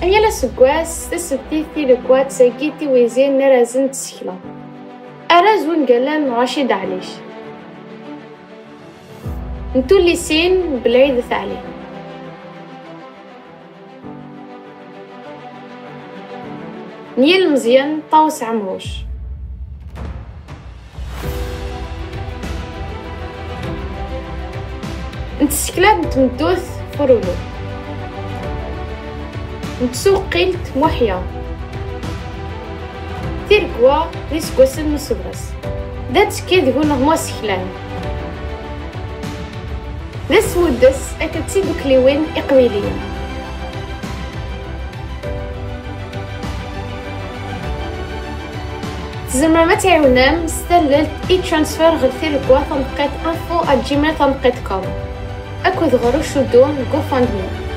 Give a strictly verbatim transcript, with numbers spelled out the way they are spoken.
Yal aseggas, tasebtit tilegwa d tagi tiwizin n arrazen n tsekla. Arraz wungal-a n Racid Ɛlic. N tullisin n Belɛid At Ɛli. N yilmeẓyen Ṭawes Ɛemruc. N tsekla n tmeddurt Furulu. N tsuqilt Muḥya. Tiregwa d iseggasen n usebɣes. D attekki deg uneɣmu aseklan. D asmuddes akked tidukliwin iqbayliyen. Tzemrem ad tɛiwnem s tallelt e-transfer ɣer tiregwa taneqqiṭ info at gmail taneqqiṭ com akked ɣer ucuddu n GoFundMe.